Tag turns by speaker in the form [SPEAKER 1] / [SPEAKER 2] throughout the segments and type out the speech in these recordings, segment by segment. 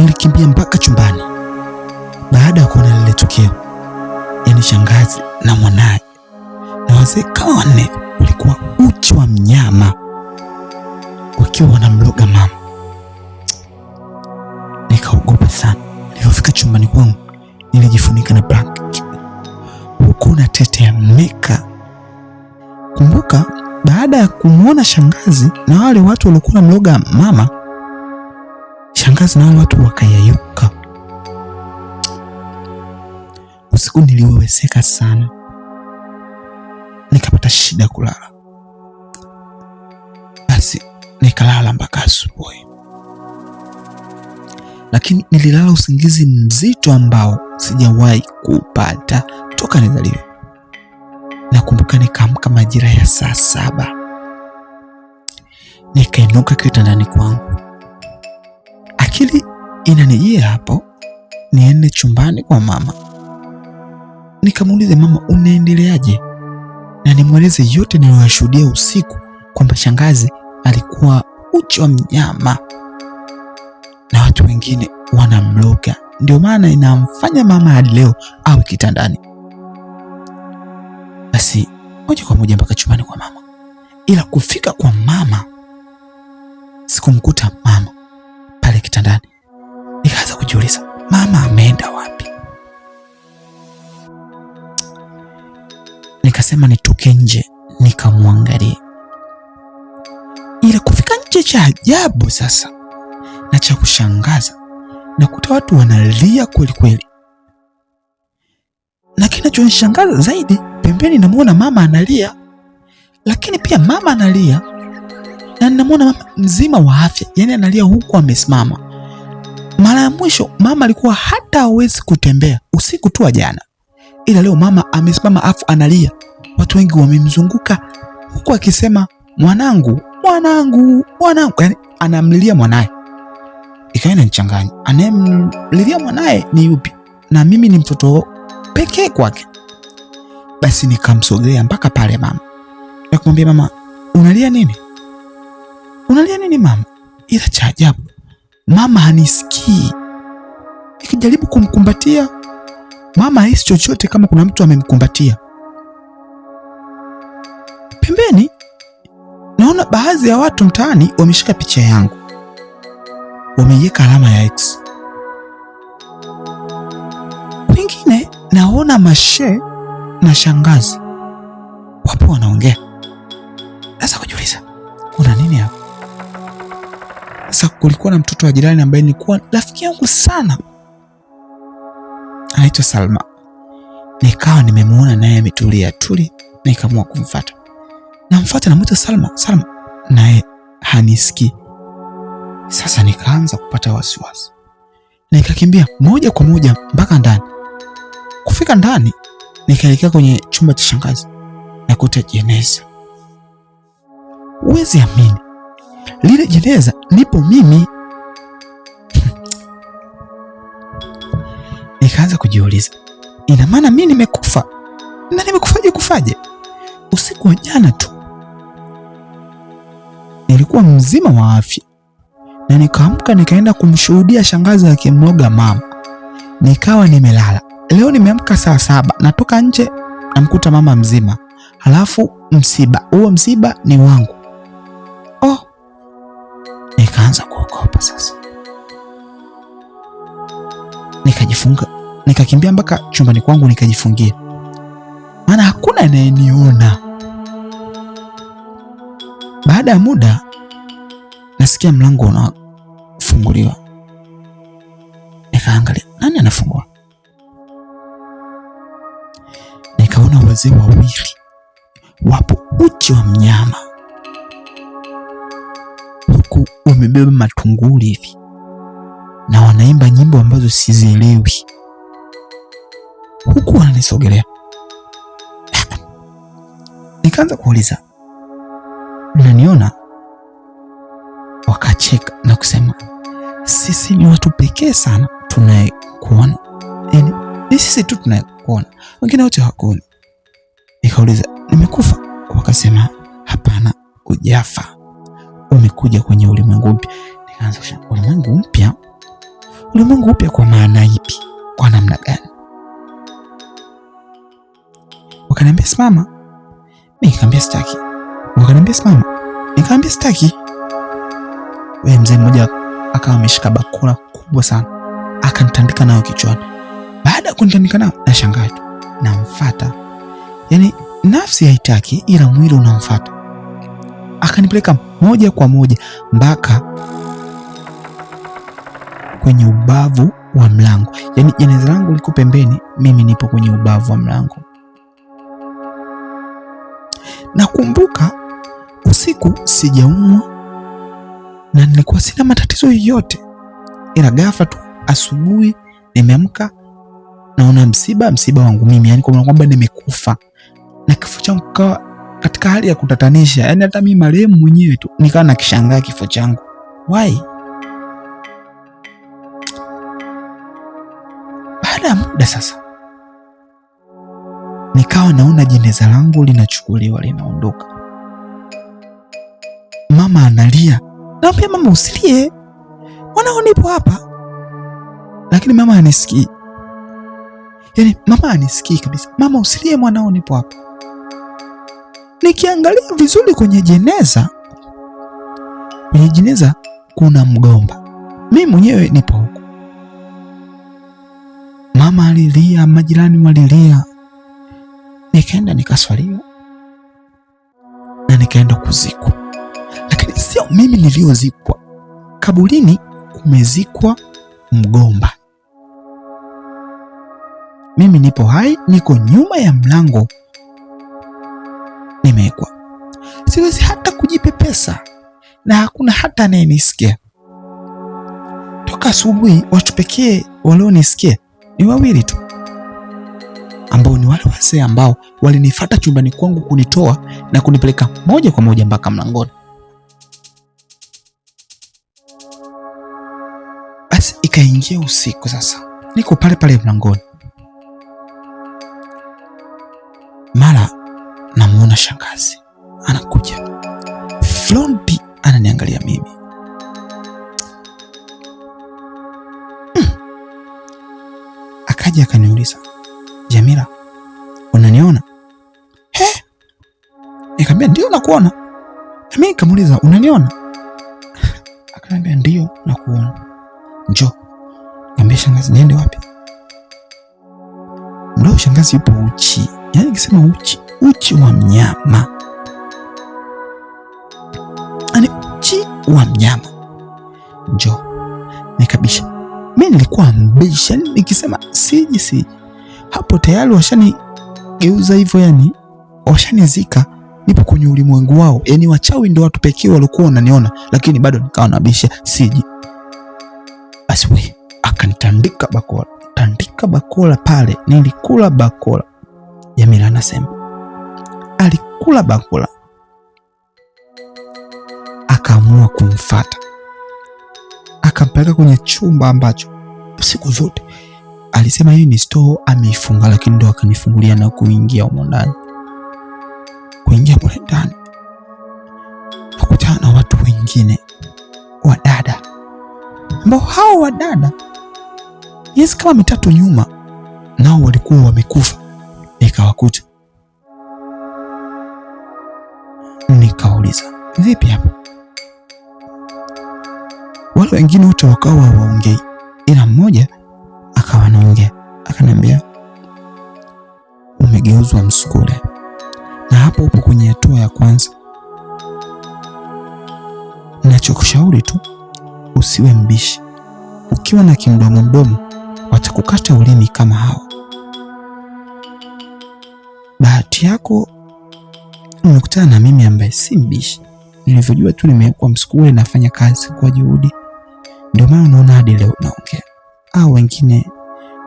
[SPEAKER 1] Nilikimbia mpaka chumbani baada ya kuona lile tukio, yaani shangazi na mwanaye na wazee kama wanne walikuwa uchi wa mnyama wakiwa wanamloga mama. Nikaogopa sana. Nilipofika chumbani kwangu nilijifunika na blanket huku natetemeka. Kumbuka, baada ya kumwona shangazi na wale watu waliokuwa wanamloga mama, shangazi na wale watu wakayayuka. Usiku niliweweseka sana, nikapata shida kulala. Basi nikalala mpaka asubuhi, lakini nililala usingizi mzito ambao sijawahi kupata toka nizaliwe. Nakumbuka nikaamka majira ya 7:00, nikainuka kitandani kwangu. Akili inanijia hapo niende chumbani kwa mama nikamuulize mama, unaendeleaje, na nimweleze yote niliyoshuhudia usiku, kwamba shangazi alikuwa uchi wa mnyama na watu wengine wanamloga, ndio maana inamfanya mama hadi leo awe kitandani. Basi moja kwa moja mpaka chumbani kwa mama, ila kufika kwa mama sikumkuta mama pale kitandani. Nikaanza kujiuliza, mama ameenda wapi? Nikasema nitoke nje nikamwangalie. Ila kufika nje, cha ajabu sasa na cha kushangaza, nakuta watu wanalia kweli kweli, na kinachonishangaza zaidi, pembeni namuona mama analia, lakini pia mama analia na namuona mama mzima wa afya, yani analia huku amesimama. Mara ya mwisho mama alikuwa hata hawezi kutembea usiku tu wa jana, ila leo mama amesimama afu analia. Watu wengi wamemzunguka huku akisema mwanangu, mwanangu, mwanangu, yani anamlilia mwanaye. Ikawa inanichanganya, anayemlilia mwanaye ni yupi? Na mimi ni mtoto pekee kwake. Basi nikamsogelea mpaka pale mama na kumwambia mama, unalia nini? Unalia nini mama? Ila cha ajabu mama hanisikii. Nikijaribu kumkumbatia mama hahisi chochote kama kuna mtu amemkumbatia. Pembeni naona baadhi ya watu mtaani wameshika picha yangu, wameiweka alama ya X. Wengine naona mashe na shangazi wapo wanaongea. Sasa kujiuliza kuna nini hapa? Sasa kulikuwa na mtoto wa jirani ambaye nilikuwa rafiki yangu sana, anaitwa Salma. Nikawa nimemuona naye ametulia tuli, nikaamua kumfuata. Namfuata, namuita Salma, Salma, naye hanisikii. Sasa nikaanza kupata wasiwasi, nikakimbia moja kwa moja mpaka ndani. Kufika ndani, nikaelekea kwenye chumba cha shangazi nakuta jeneza. Huwezi amini, lile jeneza nipo mimi. Nikaanza kujiuliza, ina maana mimi nimekufa? Na nimekufaje? Kufaje? Usiku wa jana tu nilikuwa mzima wa afya, na nikaamka nikaenda kumshuhudia shangazi akimloga mama, nikawa nimelala. Leo nimeamka 7:00, natoka nje namkuta mama mzima, halafu msiba huo, msiba ni wangu. Oh, nikaanza kuogopa sasa, nikajifunga, nikakimbia mpaka chumbani kwangu nikajifungia, maana hakuna anayeniona. Baada ya muda nasikia mlango unafunguliwa, nikaangalia nani anafungua. Nikaona wazee wawili wapo uchi wa mnyama, huku wamebeba matunguli hivi na wanaimba nyimbo ambazo sizielewi, huku wananisogelea. Nikaanza kuuliza, mnaniona? Wakacheka na kusema sisi ni watu pekee sana tunayekuona, yaani ni sisi tu tunayekuona, wengine wote hawakuoni. Nikauliza, nimekufa? Wakasema hapana, hujafa, umekuja kwenye ulimwengu mpya. Nikaanza kushangaa, ulimwengu mpya? Ulimwengu upya kwa maana ipi? Kwa namna gani? Wakaniambia simama. Mimi nikamwambia sitaki. Wakaniambia simama. Nikamwambia sitaki. Wewe mzee mmoja akawa ameshika bakora kubwa sana, akanitandika nayo kichwani. Baada ya kunitandika nayo, nashangaa tu namfuata. Yaani nafsi haitaki ila mwili unamfuata. Akanipeleka moja kwa moja mpaka kwenye ubavu wa mlango. Yaani jeneza langu liko pembeni, mimi nipo kwenye ubavu wa mlango. Nakumbuka usiku sijaumwa na nilikuwa sina matatizo yoyote, ila ghafla tu asubuhi nimeamka naona msiba wangu mimi, yani kwa kwamba nimekufa, na kifo changu kawa katika hali ya kutatanisha. Yani hata mimi marehemu mwenyewe tu nikawa nakishangaa kifo changu. Why? Baada ya muda sasa nikawa naona jeneza langu linachukuliwa linaondoka. Mama analia. Naambia mama usilie, mwanao nipo hapa. Lakini mama hanisikii. Yaani mama hanisikii kabisa. Mama usilie, mwanao nipo hapa. Nikiangalia vizuri kwenye jeneza, kwenye jeneza kuna mgomba. Mimi mwenyewe nipo huko. Mama alilia, majirani walilia. Nikaenda nikaswaliwa na nikaenda kuzikwa. Lakini sio mimi niliyozikwa. Kaburini kumezikwa mgomba. Mimi nipo hai, niko nyuma ya mlango nimewekwa. Siwezi hata kujipepesa na hakuna hata anayenisikia. Toka asubuhi watu pekee walionisikia ni wawili tu, ambao ni wale wazee ambao walinifuata chumbani kwangu kunitoa na kunipeleka moja kwa moja mpaka mlangoni. Basi ikaingia usiku sasa, niko pale pale mlangoni, mara namuona shangazi anakuja fronti, ananiangalia mimi. Akaja akaniuliza, Jamila, unaniona? He? Nikamwambia ndio nakuona. Na mimi nikamuuliza unaniona? Akaniambia ndio nakuona. Njoo. Nikamwambia shangazi niende wapi? Ndio shangazi yupo uchi. Yaani nikisema uchi, uchi wa mnyama. Yaani uchi wa mnyama. Njoo. Nikabisha. Mimi nilikuwa mbisha, yaani nikisema siji siji. Hapo tayari washanigeuza hivyo, yani washanizika, nipo kwenye ulimwengu wao. Yani wachawi ndio watu pekee walikuwa wananiona, lakini bado nikawa nabisha siji. Basi we akanitandika bakora, tandika bakora pale, nilikula bakora. Jamila anasema alikula bakora, akaamua kumfuata, akampeleka kwenye chumba ambacho siku zote alisema hii ni store ameifunga, lakini ndo akanifungulia na kuingia humo ndani. Kuingia mule ndani nakutana na watu wengine wadada, ambao hao wadada miezi kama mitatu nyuma nao walikuwa wamekufa. Nikawakuta, nikauliza vipi hapa? Wale wengine wote wakawa hawaongei, ila mmoja akawa anaongea, akaniambia umegeuzwa msukule, na hapo upo kwenye hatua ya kwanza. Nachokushauri tu usiwe mbishi. Ukiwa na kimdomo mdomo watakukata ulimi kama hao. Bahati yako umekutana na mimi ambaye si mbishi. Nilivyojua tu nimekuwa msukule, nafanya kazi kwa juhudi, ndio maana unaona hadi leo naongea. Au wengine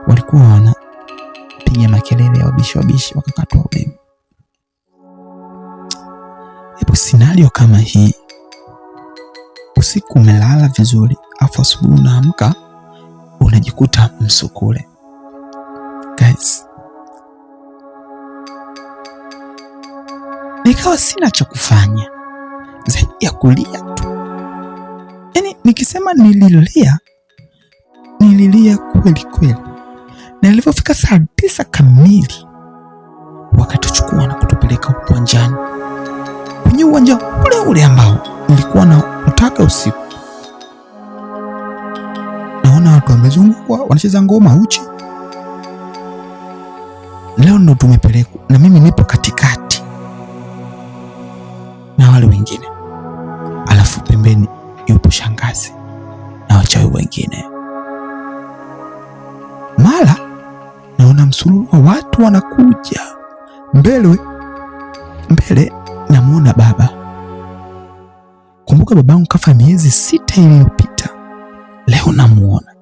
[SPEAKER 1] walikuwa wanapiga makelele ya wabishi wabishi, wakakatwa ulimi. Hebu scenario kama hii, usiku umelala vizuri, afu asubuhi unaamka unajikuta msukule. Guys, nikawa sina cha kufanya zaidi ya kulia tu. Yaani nikisema nililia Nililia kweli kweli, na ilipofika saa 9 kamili wakatuchukua na kutupeleka uwanjani, kwenye uwanja ule ule ambao nilikuwa na utaka usiku. Naona watu wamezungukwa wanacheza ngoma uchi. Leo ndo tumepelekwa na mimi nipo katikati na wale wengine, alafu pembeni yupo shangazi na wachawi wengine. Mara naona msururu wa watu wanakuja mbele mbele, namuona baba. Kumbuka babangu kafa miezi 6 iliyopita, leo namuona.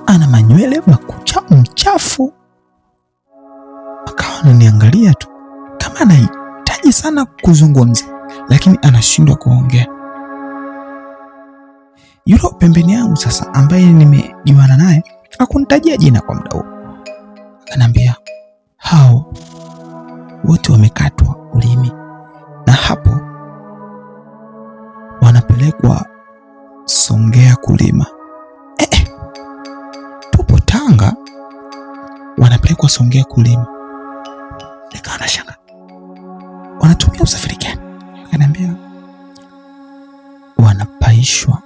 [SPEAKER 1] Ana manywele makucha mchafu, akawa ananiangalia tu kama anahitaji sana kuzungumza, lakini anashindwa kuongea. Yule pembeni yangu sasa, ambaye nimejuana naye, hakunitajia jina kwa muda huo, akaniambia hao wote wamekatwa ulimi na hapo wanapelekwa Songea kulima. Tupo Tanga, wanapelekwa Songea kulima. Nikawa nashangaa wanatumia usafiri gani? Akaniambia wanapaishwa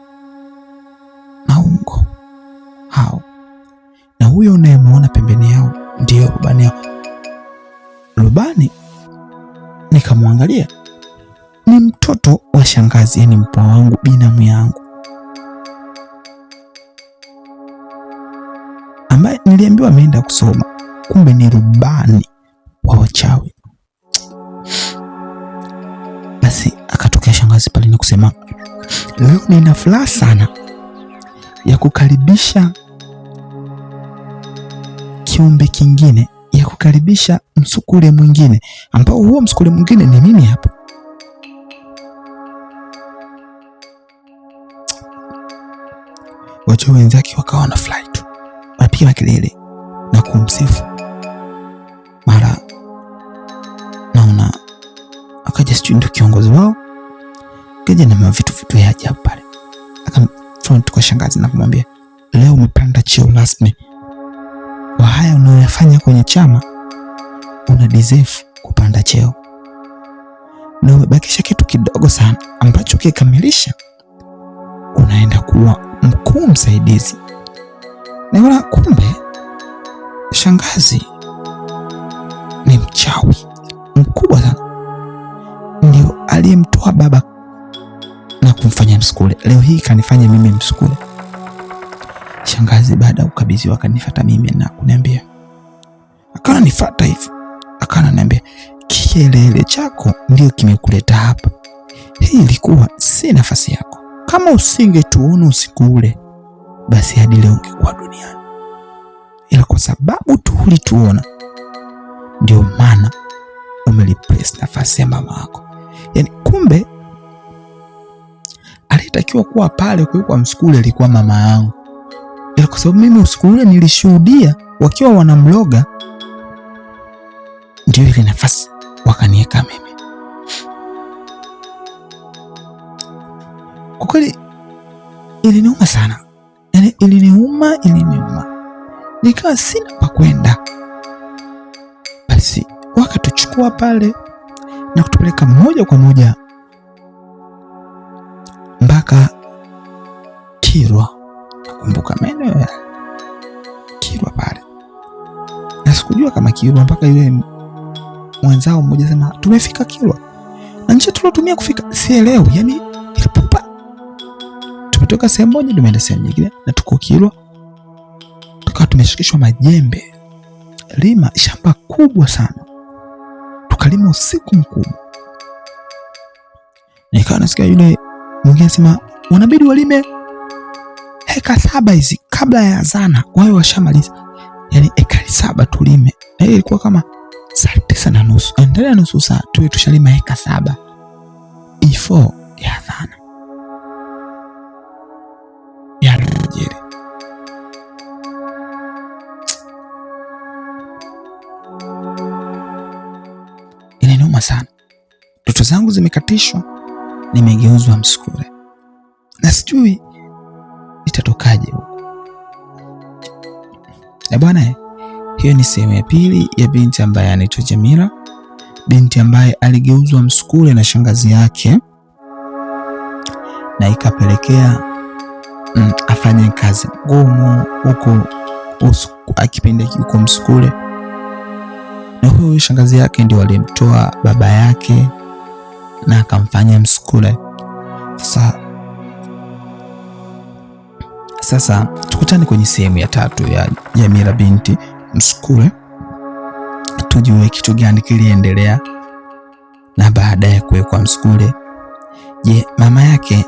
[SPEAKER 1] na ungo hao, na huyo unayemuona pembeni yao ndiyo rubani yao. Rubani nikamwangalia, ni mtoto wa shangazi, yani mpwa wangu, binamu yangu, ambaye niliambiwa ameenda kusoma, kumbe ni rubani wa wachawi. Basi akatokea shangazi pale na kusema, leo nina furaha sana ya kukaribisha kiumbe kingine, ya kukaribisha msukule mwingine, ambao huo msukule mwingine ni mimi hapa. Wachawi wenzake wakawa wanafurahi tu, wanapiga makelele na kumsifu. Mara naona akaja, sijui ndio kiongozi wao, kaja na mavitu vitu ya ajabu pale, akamfront kwa shangazi na kumwambia, leo umepanda cheo rasmi, kwa haya unayoyafanya kwenye chama una deserve kupanda cheo, na umebakisha kitu kidogo sana ambacho ukikamilisha unaenda kuwa mkuu msaidizi. Naona kumbe shangazi ni mchawi mkubwa sana, ndio aliyemtoa baba na kumfanya msukule. Leo hii kanifanya mimi msukule. Shangazi baada ya kukabidhiwa akanifuata mimi na kuniambia, akawa ananifuata hivi, akawa ananiambia, kielele chako ndio kimekuleta hapa, hii ilikuwa si nafasi yako. Kama usingetuona usiku ule, basi hadi leo ungekuwa duniani, ila kwa sababu tu ulituona, ndio maana umeliplace nafasi ya mama yako. Yani kumbe aliyetakiwa kuwa pale kuwekwa msukule alikuwa mama yangu, ila kwa sababu mimi usiku ule nilishuhudia wakiwa wanamloga, ndio ile nafasi wakaniweka mimi. Kwa kweli iliniuma sana, yani iliniuma, nikawa sina pa kwenda. Basi wakatuchukua pale na kutupeleka moja kwa moja mpaka Kilwa. Nakumbuka maeneo ya Kilwa pale, na sikujua kama Kilwa mpaka yule mwenzao mmoja sema tumefika Kilwa, na njia tulotumia kufika sielewi, yani ilipupa, tumetoka sehemu moja tumeenda sehemu nyingine, na tuko Kilwa, tukawa tumeshikishwa majembe lima shamba kubwa sana, tukalima usiku mkubwa. Nikawa nasikia yule mwingine anasema wanabidi walime heka 7 hizi kabla ya zana wao washamaliza, yani ekari 7 tulime. Na hiyo ilikuwa kama saa 9:30, endelea nusu saa tuwe tushalima heka 7 ifo ya dhana ya alfajiri. Inaniuma sana, ndoto zangu zimekatishwa, Nimegeuzwa msukule na sijui nitatokaje huko. Na bwana, hiyo ni sehemu ya pili ya binti ambaye anaitwa Jamila, binti ambaye aligeuzwa msukule na shangazi yake na ikapelekea afanye kazi ngumu huko akipenda huko msukule. Na huyo shangazi yake ndio alimtoa baba yake na akamfanya msukule. Sasa tukutane kwenye sehemu ya tatu ya Jamila binti msukule, tujue kitu gani kiliendelea na baadaye kuwekwa msukule. Je, mama yake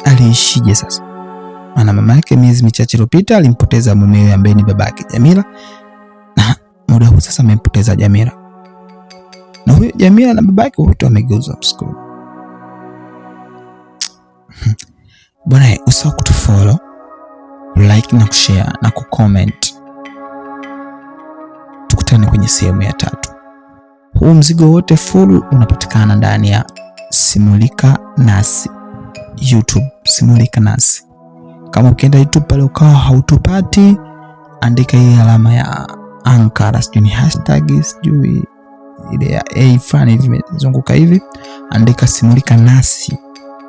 [SPEAKER 1] aliishije sasa? Maana mama yake miezi michache iliyopita alimpoteza mumewe ambaye ni baba yake Jamila, na muda huu sasa amempoteza Jamila, na huyo Jamila na baba yake wote wamegeuzwa msukule. Bwana, usahau kutufollow, like na kushare na kucomment. Tukutane kwenye sehemu ya tatu. Huu mzigo wote full unapatikana ndani ya Simulika Nasi YouTube, Simulika Nasi. Kama ukienda YouTube pale ukawa hautupati, andika hii alama ya ankara, sijui ni hashtag, sijui ile ya A fulani hivi imezunguka hivi, andika Simulika Nasi.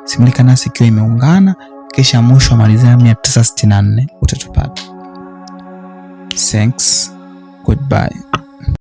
[SPEAKER 1] Simulika Nasi ikiwa imeungana, kisha mwisho malizia 964 utatupata. Thanks, goodbye.